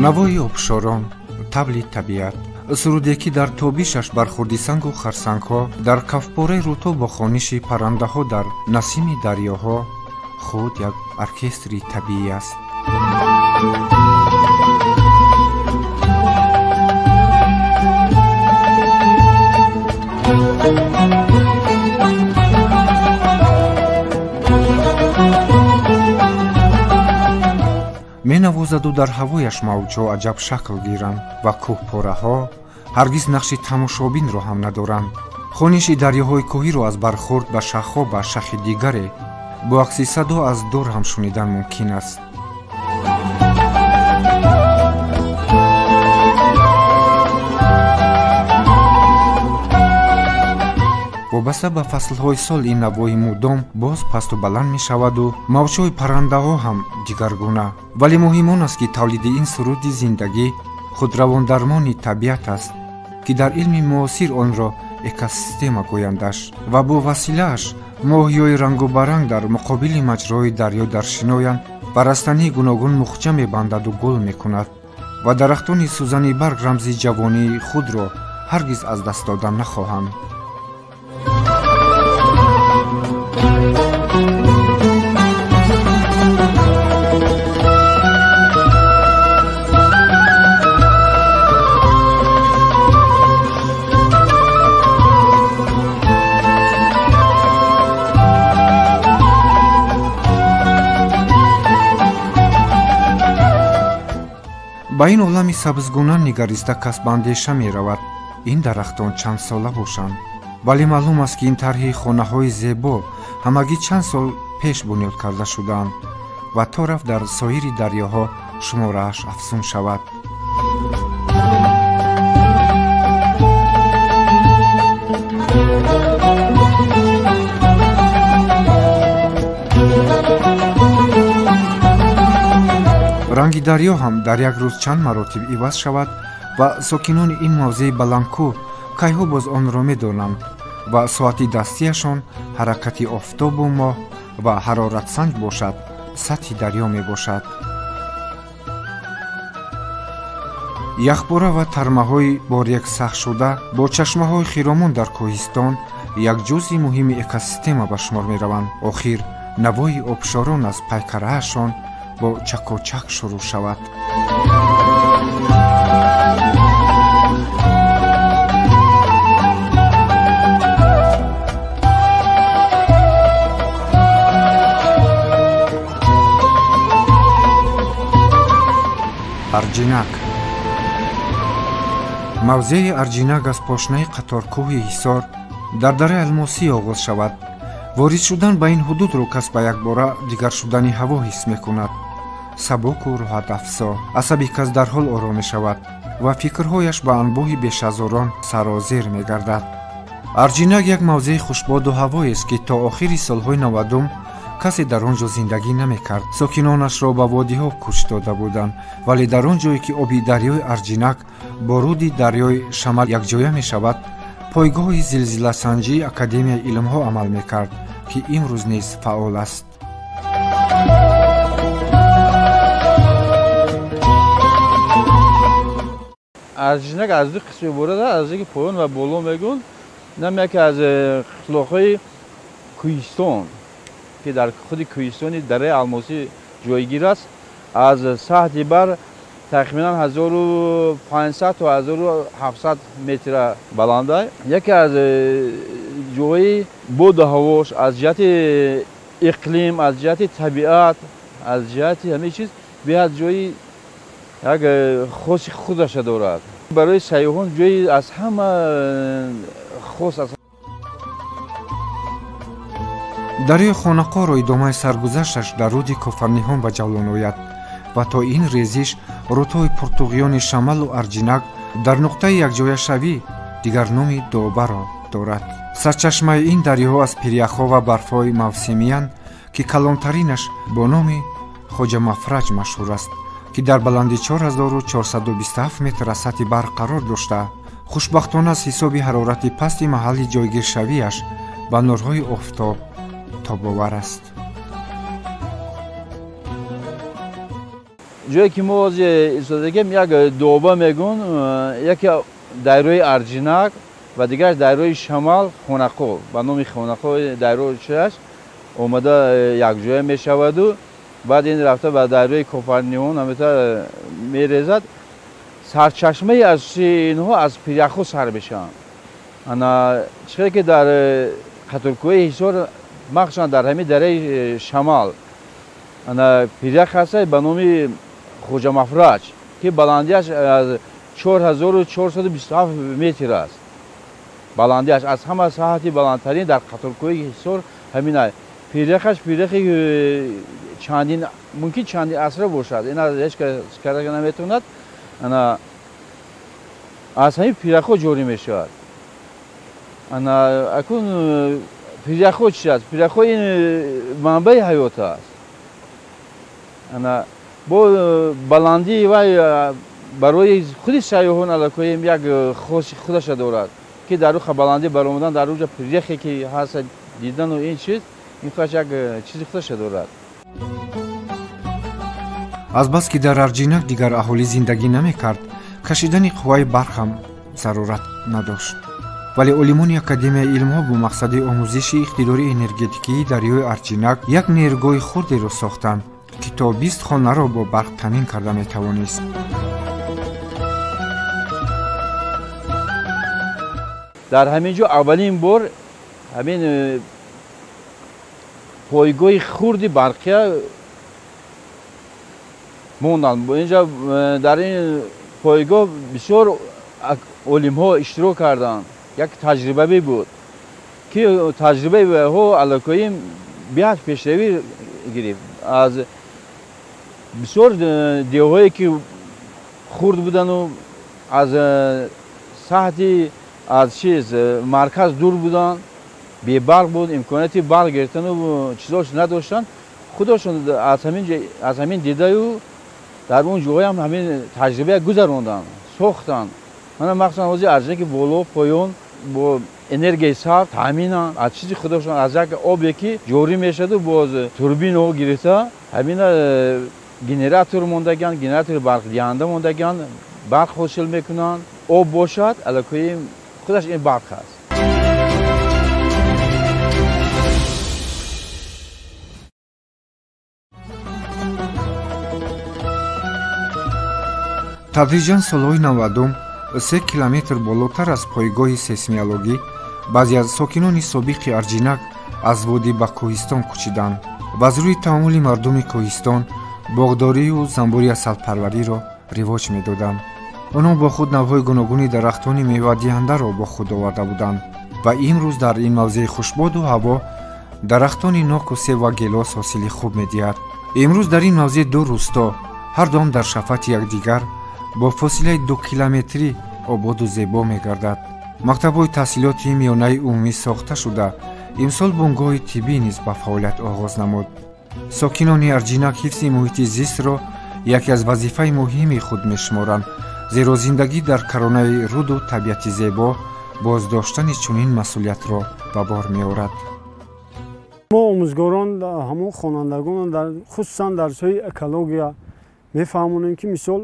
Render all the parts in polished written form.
Навои обшорон, табли табиат, суруде ки дар тобишаш бархурди сангу харсангҳо, дар кафпораи рӯто бо хониши паррандаҳо дар насими дарёҳо худ як оркестри табиӣ аст. Менавозаду дар ҳавояш мавҷҳо аҷаб шакл гиранд ва кӯҳпораҳо ҳаргиз нақши тамошобинро ҳам надоранд. Хониши дарёҳои кӯҳиро аз бархурд ба шахҳо ба шахи дигаре бо акси садо аз дур ҳам шунидан мумкин аст. Вобаста ба фаслҳои сол ин навои мудом боз пасту баланд мешаваду мавҷҳои паррандаҳо ҳам дигаргуна. Вале муҳим он аст, ки тавлиди ин суруди зиндагӣ худравондармони табиат аст, ки дар илми муосир онро экосистема гӯяндаш ва бо василааш моҳиҳои рангубаранг дар муқобили маҷрои дарё даршиноянд ва растании гуногун мухча мебандаду гул мекунад ва дарахтони сӯзани барг рамзи ҷавонии худро ҳаргиз аз даст дода нахоҳанд. Ба ин олами сабзгуна нигариста кас ба андеша меравад, ин дарахтон чанд сола бошанд. Вале маълум аст, ки ин тарҳи хонаҳои зебо ҳамагӣ чанд сол пеш бунёд карда шудаанд ва то рафт дар соири дарёҳо шуморааш афзун шавад. Ранги дарё ҳам дар як рӯз чанд маротиб иваз шавад ва сокинони ин мавзеи баландкӯҳ кайҳо боз онро медонанд ва соати дастияшон ҳаракати офтобу моҳ ва ҳароратсанҷ бошад, сатҳи дарё мебошад. Яхбора ва тармаҳои борик сахтшуда бо чашмаҳои хиромон дар кӯҳистон як ҷузъи муҳими экосистема ба шумор мераванд. Охир навои обшорон аз пайкараашон бо чакочак шурӯъ шавад. Арҷинак. Мавзеи Арҷинак аз пошнаи қаторкӯҳи Ҳисор дар дараи Алмосӣ оғоз шавад. Ворид шудан ба ин ҳудудро кас ба якбора дигар шудани ҳаво ҳис мекунад. Сабуку роҳатафзо, асаби кас дарҳол ором мешавад ва фикрҳояш ба анбӯҳи бешазорон сарозер мегардад. Арҷинак як мавзеи хушбоду ҳавоест, ки то охири солҳои 90 касе дар он ҷо зиндагӣ намекард. Сокинонашро ба водиҳо кӯч дода буданд, вале дар он ҷое ки оби дарёи Арҷинак бо руди дарёи Шамал якҷоя мешавад, пойгоҳи зилзиласанҷии Академияи илмҳо амал мекард, ки имрӯз низ фаъол аст. Арҷинак аз ду қисм иборат аст, аз яке поён ва боло мегӯн. Инам яке аз қишлоқҳои кӯҳистон, ки дар худи кӯҳистони дараи Алмосӣ ҷойгир аст. Аз саҳди бар тахминан 1500 то 1700 метр баланд аст. Яке аз ҷойҳои боду ҳавош аз ҷиҳати иқлим, аз ҷиҳати табиат, аз ҷиҳати ҳамаи чиз беҳад ҷои як хоси худаша дорад. Барои сайёҳон ҷои аз ҳама хос аст. Дарёи Хонақоро идомаи саргузашташ дар руди Кофарниҳон ба ҷавлон ояд ва то ин резиш рудҳои пуртуғёни Шамалу Арҷинак дар нуқтаи якҷояшавӣ дигар номи Добаро дорад. Сарчашмаи ин дарёҳо аз пиряхҳо ва барфҳои мавсимиянд, ки калонтаринаш бо номи Хоҷамафраҷ машҳур аст, ки дар баланди 4427 метр аз сатҳи баҳр қарор дошта, хушбахтона аз ҳисоби ҳарорати пасти маҳалли ҷойгиршавиаш ба нурҳои офтоб тобовар аст. Ҷое ки мо ҳозир истодагем, як дуоба мегӯн, яке дайрои Арҷинак ва дигараш дайрои Шамал Хонақо, ба номи Хонақо дайро чиаш омада якҷоя мешаваду баъд ин рафта ба дайрои Кофарниҳон ҳамета мерезад. Сарчашмаи асосии инҳо аз пиряхҳо сар мешаванд. Ана чиқаре ки дар Қаторкӯҳи Ҳисор, махсусан дар ҳамин дараи Шамал, ана пирях ҳаст ба номи Хоҷамафраҷ, ки баландиаш аз 4427 метр аст. Баландиаш аз ҳама саҳати баландтарин дар Қаторкӯҳи Ҳисор ҳамин аст. Пиряхаш пиряхи чандин, мумкин чандин асра бошад, ин ҳеҷ кас карда наметавонад. Ана аз ҳамин пиряхҳо ҷорӣ мешавад. Ана акун пиряхҳо чи аст? Пиряхҳо ин манбаи ҳаёт аст. Ана бо баландии вай барои худи сайёҳон аллакоем як хоси худаша дорад, ки дар рӯха баландӣ баромадан, дар рӯҷа пиряхе ки ҳаст дидану ин чиз, ин худаш як чизи худаша дорад. Азбаски дар Арҷинак дигар аҳолӣ зиндагӣ намекард, кашидани қувваи барқ ҳам зарурат надошт. Вале олимони Академияи илмҳо бо мақсади омӯзиши иқтидори энергетикии дарёи Арҷинак як нерӯгоҳи хурдеро сохтанд, ки то 20 хонаро бо барқ таъмин карда метавонист. Дар ҳамин ҷо аввалин бор ҳамин пойгоҳи хурди барқия монданд. Инҷа дар ин пойгоҳ бисёр олимҳо иштирок карданд. Як таҷрибавӣ буд, ки таҷрибаи вайҳо аллакоим беҳад пешравӣ гирифт. Аз бисёр деҳҳое ки хурд будану аз саҳати аз чиз марказ дур буданд, бебарқ буд, имконияти барқ гирифтану чизош надоштанд, худошон аз ҳамин дидаю дар он ҷоҳоям ҳамин таҷрибая гузаронданд, сохтанд. Мана махсусан ҳозир Арҷинаки боло поён бо энергияи сабз таъминанд аз чизи худошон, аз як обе ки ҷорӣ мешаду боз турбинаҳо гирифта ҳамина генератор мондагианд, генератори барқдиҳанда мондагианд, барқ ҳосил мекунанд. Об бошад, аллакои худаш ин барқ аст. Тадриҷан солҳои 90 3 километр болотар аз пойгоҳи сейсмиологӣ баъзе аз сокинони собиқи Арҷинак аз водӣ ба кӯҳистон кӯчиданд ва аз рӯи таомули мардуми кӯҳистон боғдорию занбури асалпарвариро ривоҷ медоданд. Онҳо бо худ навъҳои гуногуни дарахтони мевадиҳандаро бо худ оварда буданд ва имрӯз дар ин мавзеи хушбоду ҳаво дарахтони ноку себ ва гелос ҳосили хуб медиҳад. Имрӯз дар ин мавзеъ ду рӯсто ҳар дуам дар шафати якдигар бо фосилаи 2 километрӣ ободу зебо мегардад. Мактабҳои таҳсилоти миёнаи умумӣ сохта шуда, имсол бунгоҳи тиббӣ низ ба фаъолият оғоз намуд. Сокинони Арҷинак ҳифзи муҳити зистро яке аз вазифаи муҳими худ мешуморанд, зеро зиндагӣ дар каронаи руду табиати зебо боздоштани чунин масъулиятро ба бор меорад. Мо омӯзгорон ҳамон хонандагон хусусан дарсҳои экология мефаҳмонем, ки мисол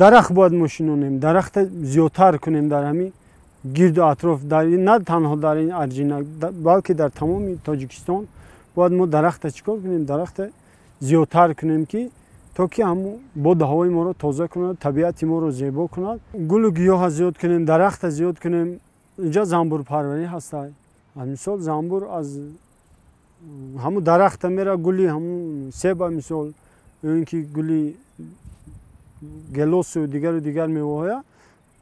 дарахт бояд мо шинонем, дарахта зиёдтар кунем дар ҳамин гирду атроф, на танҳо дар ин Арҷинак, балки дар тамоми Тоҷикистон бояд мо дарахта чӣ кор кунем, дарахта зиёдтар кунем, ки то ки ҳамун боду ҳавои моро тоза кунад, табиати моро зебо кунад. Гулу гиёҳа зиёд кунем, дарахта зиёд кунем. Инҷа занбурпарварӣ ҳаста. Мисол занбур аз ҳамун дарахта мера, гули ҳамун себа, мисол ё ин ки гули гелосу дигару дигар меваҳоя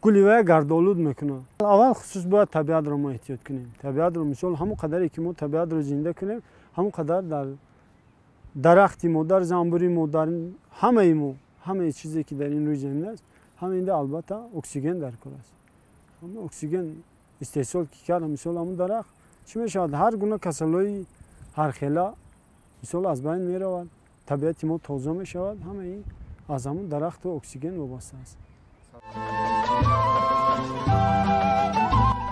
гули вая гардолуд мекунад. Аввал хусус бояд табиатро мо эҳтиёт кунем. Табиатро мисол ҳамон қадаре ки мо табиатро зинда кунем, ҳамон қадар дар дарахти мо, дар занбури мо, дар ҳамаи мо, ҳамаи чизе ки дар ин рӯи замин аст, ҳамаинда албатта оксиген дар кор аст. Ҳама оксиген истеҳсол ки кард, мисол ҳамон дарахт чӣ мешавад? Ҳар гуна касалҳои ҳархела мисол аз байн меравад, табиати мо тоза мешавад. Ҳамаи аз ҳамон дарахту оксиген вобаста аст.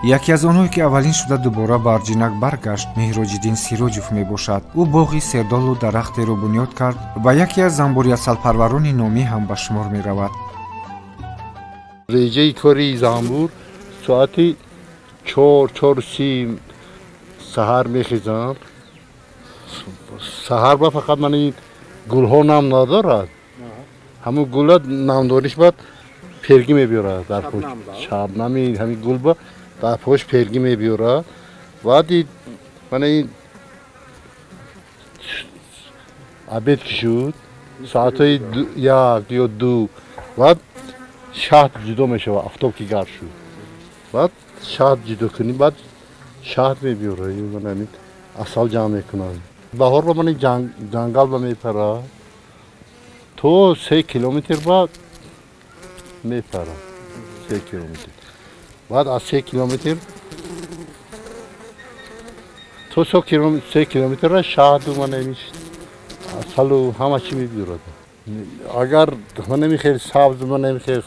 Яке аз онҳое, ки аввалин шуда дубора ба Арҷинак баргашт, Меҳроҷиддин Сироҷов мебошад. Ӯ боғи сердолу дарахтеро бунёд кард ва яке аз занбуриасалпарварони номӣ ҳам ба шумор меравад. Реҷаи кори занбур соати 4:30 саҳар мехезам. Саҳар ба фақат ман ин гулҳо нам надорад. Ҳамун гула намдориш баъд пергӣ мебиёрад дар пушт. Шабнами ҳамин гул ба дар пушт пергӣ мебиёрад. Баъди мана ин обед ки шуд, соатҳои 1 ё 2 баъд шаҳд ҷудо мешавад, афтоб ки гарм шуд. Баъд шаҳд ҷудо кунӣ, баъд шаҳд мебиёрад, мана ҳамин асал ҷамъ мекунад. Баҳор ба мани ҷангал ба мепарад, то 3 километр ба мепарад, 3 километр. Баъд аз 3 километр то 3 километрра шаҳду мана ҳамин асалу ҳама чӣ мебиёрад. Агар мана ҳамин хеле сабз, мана ҳамин хеле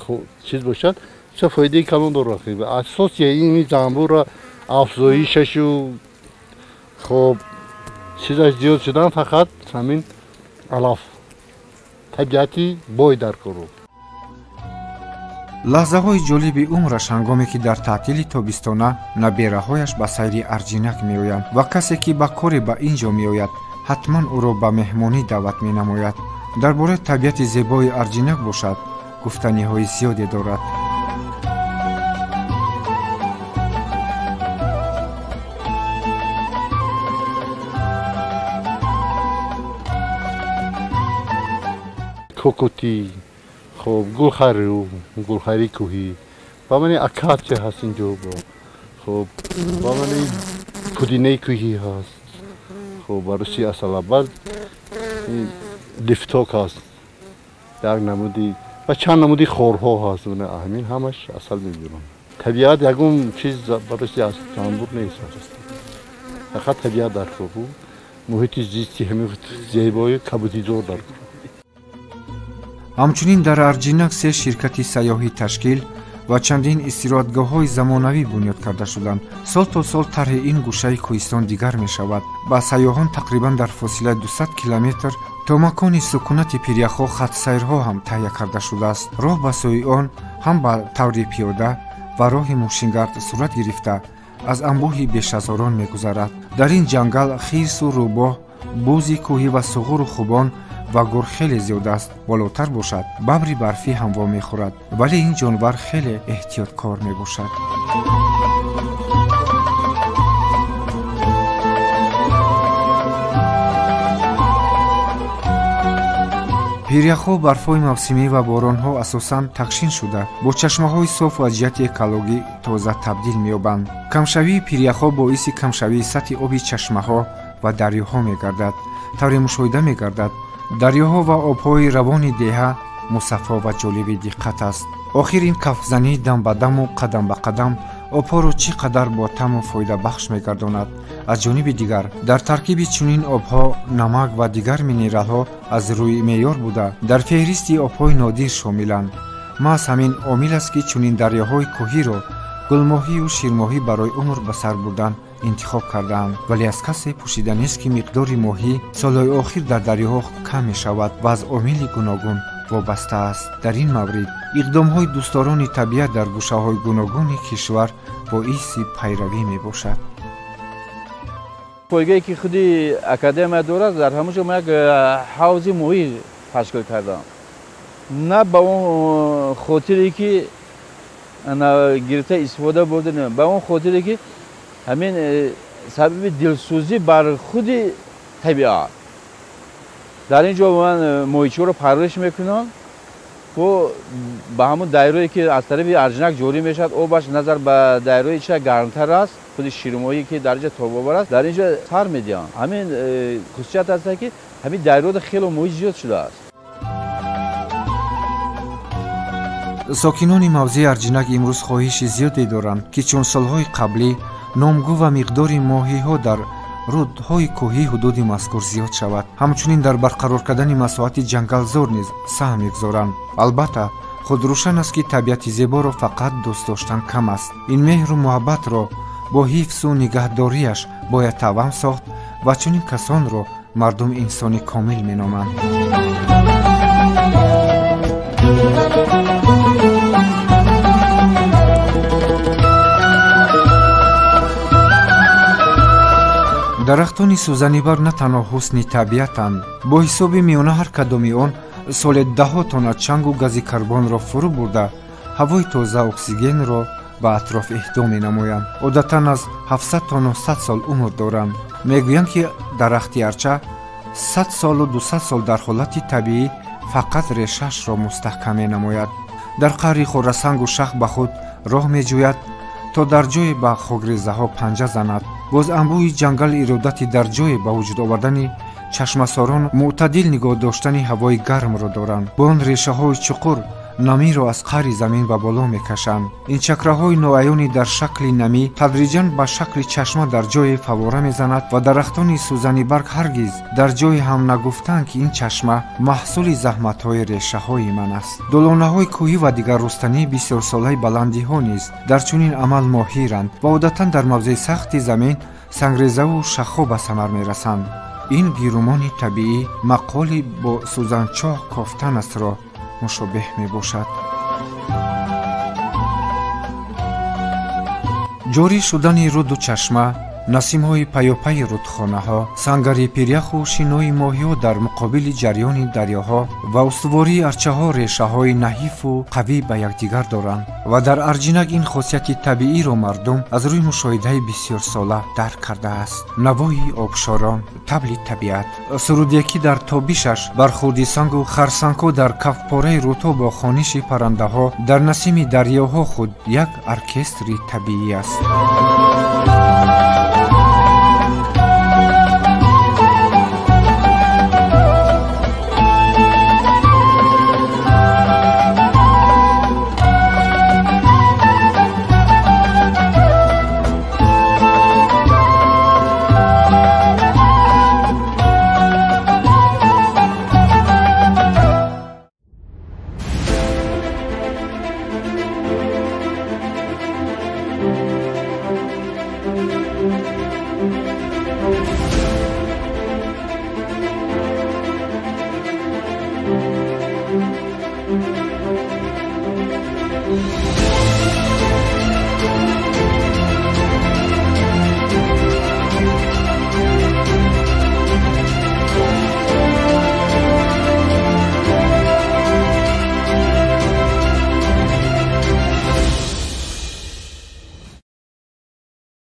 чиз бошад, ча фоидаи калон дорад. Асоси ин занбурра афзоишашу хоб чизаш зиёд шудан фақат ҳамин алаф, табиати бой дар кору. Лаҳзаҳои ҷолиби умраш ҳангоме ки дар таътили тобистона набераҳояш ба сайри Арҷинак меоянд ва касе ки ба коре ба ин ҷо меояд, ҳатман ӯро ба меҳмонӣ даъват менамояд. Дар бораи табиати зебои Арҷинак бошад, гуфтаниҳои зиёде дорад. Кокотӣ, хоб гулхару, гулхари кӯҳӣ, ба мани акатсия ҳаст инҷо, хоб ба мани пудинаи кӯҳӣ ҳаст, хоб бароси асала, баъд лифток ҳаст, як намуди ва чанд намуди хорҳо ҳаст, ҳамин ҳамаш асал мебиранд. Табиат ягон чиз бароси занбур нест, фақат табиат дар кор, муҳити зисти ҳамин зебои кабудизор дар кор. Ҳамчунин дар Арҷинак 3 ширкати сайёҳӣ ташкил ва чандин истироҳатгоҳҳои замонавӣ бунёд карда шуданд. Сол то сол тарҳи ин гӯшаи кӯҳистон дигар мешавад. Ба сайёҳон тақрибан дар фосилаи 200 километр то макони сукунати пиряхҳо хатсайрҳо ҳам таҳия карда шудааст. Роҳ ба сӯи он ҳам ба таври пиёда ва роҳи мошингард сурат гирифта, аз анбӯҳи бешазорон мегузарад. Дар ин ҷангал хирсу рӯбоҳ, бузи кӯҳӣ ва суғуру хубон ва гур хеле зиёд аст. Болотар бошад, бабри барфӣ ҳам вомехӯрад, вале ин ҷонвар хеле эҳтиёткор мебошад. Пиряхҳо, барфҳои мавсимӣ ва боронҳо асосан тақшин шуда, бо чашмаҳои соф ва ҷиҳати экологӣ тоза табдил меёбанд. Камшавии пиряхҳо боиси камшавии сатҳи оби чашмаҳо ва дарёҳо мегардад. Тавре мушоҳида мегардад, дарёҳо ва обҳои равони деҳа мусаффо ва ҷолиби диққат аст. Охир ин кафзанӣ дам ба даму қадам ба қадам обҳоро чӣ қадар бо таму фоидабахш мегардонад. Аз ҷониби дигар, дар таркиби чунин обҳо намак ва дигар минералҳо аз рӯи меъёр буда, дар феҳристи обҳои нодир шомиланд. Маҳз ҳамин омил аст, ки чунин дарёҳои кӯҳиро гулмоҳию ширмоҳӣ барои умр ба сар бурдан интихоб кардаанд. Вале аз касе пӯшида нест, ки миқдори моҳӣ солҳои охир дар дарёҳо кам мешавад ва аз омили гуногун вобаста аст. Дар ин маврид иқдомҳои дӯстдорони табиат дар гӯшаҳои гуногуни кишвар боиси пайравӣ мебошад. Пойгоҳе ки худи академия дорад, дар ҳамон ҷо мо як ҳавзи моҳӣ ташкил кардам. На ба он хотире ки гирифта истифода бурда, ба он хотире ки ҳамин сабаби дилсӯзӣ бар худи табиат. Дар ин ҷо ман моҳичиҳоро парвариш мекунам. Ба ҳамон дайрое ки аз тарафи Арҷинак ҷорӣ мешавад, обаш назар ба дайрои ча гармтар аст, худи ширмоҳие ки дар инҷо тобовар аст, дар инҷо сар медиҳанд. Ҳамин хусусият аст, ки ҳамин дайрода хеле моҳӣ зиёд шудааст. Сокинони мавзеи Арҷинак имрӯз хоҳиши зиёде доранд, ки чун солҳои қаблӣ номгӯ ва миқдори моҳиҳо дар рӯдҳои кӯҳии ҳудуди мазкур зиёд шавад. Ҳамчунин дар барқарор кардани масоҳати ҷангалзор низ саҳм мегузоранд. Албатта, Худ рӯшан аст, ки табиати зеборо фақат дӯст доштан кам аст. Ин меҳру муҳаббатро бо ҳифзу нигаҳдориаш бояд тавам сохт ва чунин касонро мардум инсони комил меноманд. Дарахтони сӯзанибар на танҳо ҳусни табиатанд, бо ҳисоби миёна ҳар кадоми он соле даҳҳо тонна чангу гази карбонро фурӯ бурда, ҳавои тоза оксигенро ба атроф эҳдо менамоянд. Одатан аз 700 то 900 сол умр доранд. Мегӯянд, ки дарахти арча 100 солу 200 сол дар ҳолати табиӣ фақат решаашро мустаҳкам менамояд. Дар қаъри хорасангу шах ба худ роҳ меҷӯяд, то дар ҷое ба хокрезаҳо панҷа занад. Боз анбӯҳи ҷангал иродати дар ҷое ба вуҷуд овардани чашмасорон мӯътадил нигоҳ доштани ҳавои гармро доранд. Бо он решаҳои чуқур намиро аз қаъри замин ба боло мекашанд. Ин чакраҳои ноаёни дар шакли намӣ тадриҷан ба шакли чашма дар ҷое фаввора мезанад ва дарахтони сӯзанибарг ҳаргиз дар ҷое ҳам нагуфтанд, ки ин чашма маҳсули заҳматҳои решаҳои ман аст. Долонаҳои кӯҳӣ ва дигар рустании бисёрсолаи баландиҳо низ дар чунин амал моҳиранд ва одатан дар мавзеи сахти замин сангрезаву шахҳо ба самар мерасанд. Ин гирумони табиӣ мақоли бо сӯзанчоҳ кофтан астро мушобеҳ мебошад. Ҷорӣ шудани руду чашма, насимҳои паёпайи рудхонаҳо, сангари пиряху шинои моҳиҳо дар муқобили ҷарёни дарёҳо ва устувории арчаҳо решаҳои наҳифу қавӣ ба якдигар доранд ва дар Арҷинак ин хосияти табииро мардум аз рӯи мушоҳидаи бисёрсола дарк кардааст. Навои обшорон, табли табиат, сурудие ки дар тобишаш бархурди сангу харсангҳо дар кафпораи рӯдҳо бо хониши паррандаҳо дар насими дарёҳо худ як оркестри табиӣ аст. Thank you.